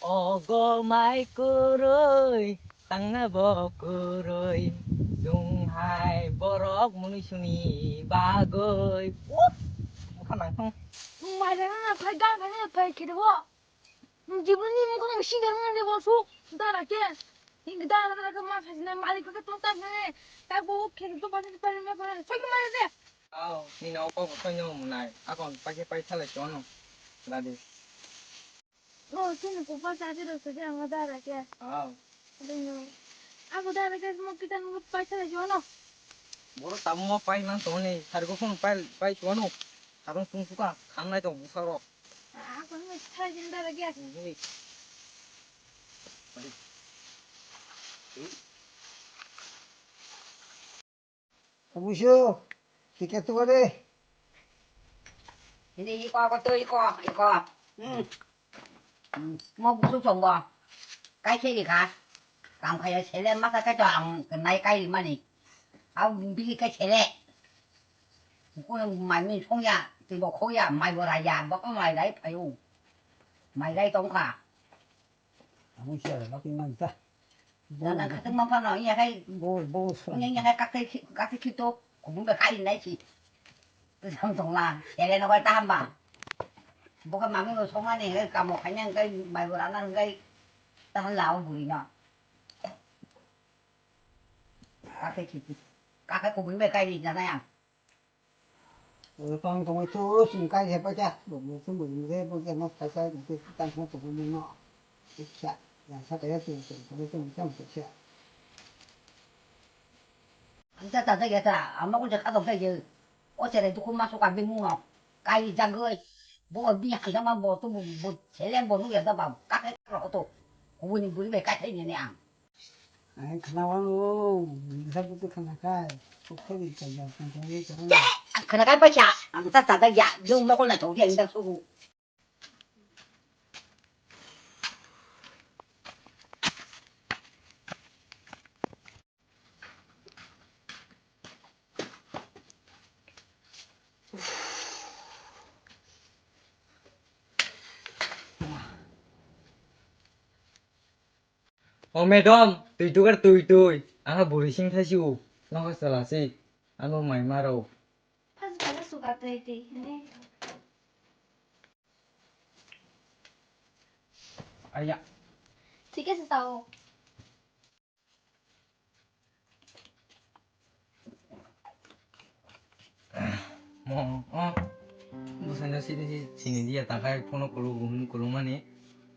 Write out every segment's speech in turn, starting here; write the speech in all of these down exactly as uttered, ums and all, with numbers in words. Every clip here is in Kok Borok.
Ogo mai kwrwi, tangna bo kwrwi, chwng hai borok mwnwi suni bagwi. Woo! Bwkha nang thung. Nwng mai rana phai, gan rana phai khe bo. Nwng jiboni mukha nwng singar nwng de bo su. Dara khe. Hinga dara dara khe ma sajina malik khe tong ta phai. Ta bo khe to ba ta phai ma phai. Soi ma de. Ao, nini oko bo soi no munai. Akon pa khe pai thalai chono. Dadi. Oh, chini kupa chachi rok se ang dara khe. Ao. Dino. Abo dara khe mo kita nungo paisa le jono. Boro tamo mo pai man toni, sargo phone pai, pai chono. Sarong sung suka, khamnai tong busa rok. Ah, kono mo sai jin dara khe. Ui. Busu, tiket tu kade. Ini iko, iko tu, iko, iko. Hmm. Hmm. Mo busu chongo. Kai se di ka. Kam khaya sele masa kai to ang kenai kai mani. Au bili kai sele. Ko mai mi song ya, ti bo kho ya, mai bo ra ya, bo ko mai dai phayu. Mai dai tong kha. Amo siya, bakit man ta? Nana khatung ma phano iya khai. Bo, bo, so. Iya, iya khai kakhe khi-, kakhe khito, kubun ba khai nai si. Tu sam tong la, ele no kai taham ba. Bo ka mami no song ani khai kamo khai nang khai, mai bo rana khai. Tahan lao buri no. Kakhe khito. Kakhe kubun ba khai di nana ya. Tong tongwi tu sing kai he pacha, bo bo sing bo sing he bo ke nok kai kai bo ke tang tong tong bo no. Iksa, ya sa kaya tu tu tu tu tu tu sa. Ang ta ta ta ya ta, ang ma ko ja ka dong kai je. O chere tu ko ma so ka bi mu no. Kai ja goi. Bo bi ha ja ma bo tu bo bo chere bo nu ya da ba. Ka kai ro to. Ko ni bu ni be kai ni ni ang. Ai, khana wano, bisa butuh khana kai. Kok kok bisa ya, khana kai, khana kai. Khana kai pacha, ang ta ta ta ya, yung mo ko na to ya, inda sugu. O madam, twi tukar twi twi. Aha buri sing thai siu. Nokha sala si. Ano mai maro. Phas bala suka twi twi hini. Aya. Thik ase sao. Mo, o. Bwsano sini si, sini dia takai phone kulu gum kulu mani.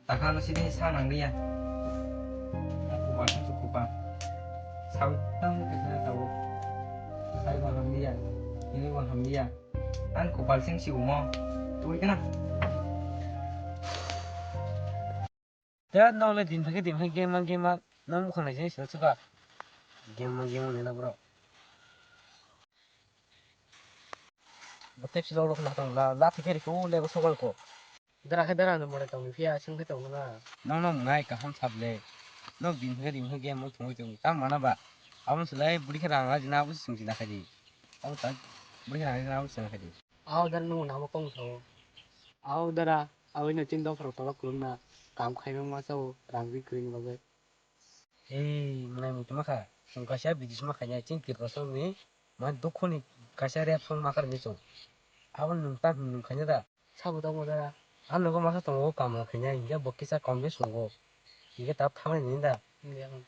Taka no sini sa nang dia. Kupa sa kupa. Sao tam ke sa tau. Sai wa ham dia. Ini wa ham dia. An kupal sing si umo. Tui kana. Ya, no le din phake din phake game ma game ma. No mukhang nai sini sila suka. Game ma game ma nila bro. Botep sila lo khna tong la, la phike ri ko le ko sokol ko. Dara khe dara no more tong phiya sing khe tong na. No no ngai kaham sable. No din phake din phake game ma thung thung. Tam mana ba. Abon sulai buri khe rang ajina abon sing sing na khaji. Abon ta buri khe rang ajina abon sing khaji. Aw dara nung namo kong sao. Aw dara, awino chini dopharo tolok kulumna kam khaima ma sao rang ri kwrwini bagwi. Ei, mwnai muitu makha, chwng kaisa bidis ma khainai chini Tripura songni ma dukhuni kaisa rap song ma kwrwini chwng. Abo nwng ta nwng khaina da? Sabo tongo dara. Ang nogo masa tongo kam rok khainai hinkhe bo kisa kom bai sungo. Hinkhe tab thamani nini da? Hinkhe ang.